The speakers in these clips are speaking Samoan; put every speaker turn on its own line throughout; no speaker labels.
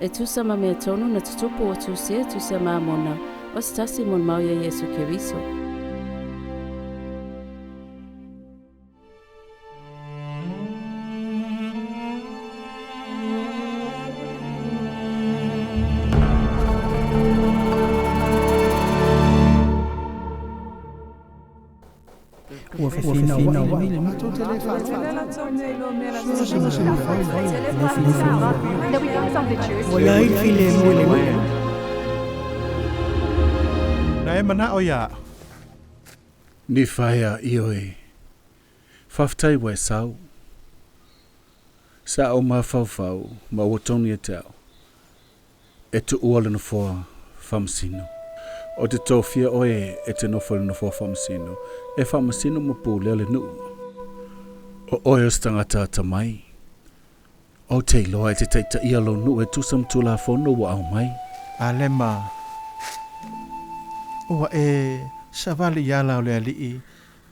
E tusa ma mea tonu na tutupu o tusia e tusa ma Amona, o se tasi molimau ia Iesu Keriso.
Na e manao ia au.
Nifaea, Ioe, faafetai ua e sau. Sa ou mafaufau ma ua tonu ia te au, e tuua le nofoa faamasino. Ou te tofia oe e te nofo i le nofoa faamasino, e faamasino ma pulea le nuu. O oe o se tagata atamai, ou te iloa e te taitaia lou nuu e tusa ma Tulafono ua aumai.
Alema, Ua e savali i ala o le alii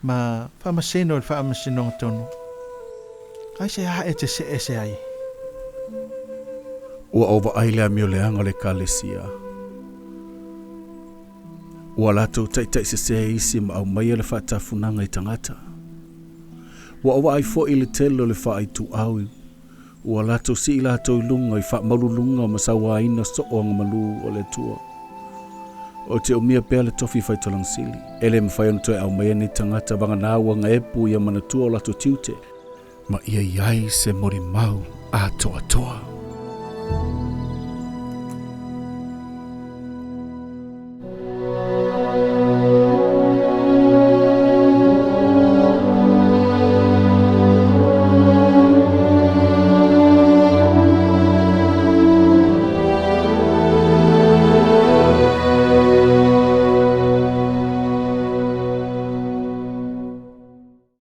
ma faamasino i le faamasinoga tonu. Aisea e te see ese ai?
Ua ou vaai i le amioleaga o le Ekalesia. Ua latou taitaisese isi ma aumaia le faatafunaga i tagata. Ua ou vaai foi i le tele o le faaituau ua latou sii latou i luga i faamaululuga ma sauaina soo agamalu o le Atua. Ou te umia pea le tofi faitolaga sili. E le mafai ona toe aumaia nei tagata vagana ua gaepu ia manatua o latou tiute. Ma ia i ai se molimau atoatoa.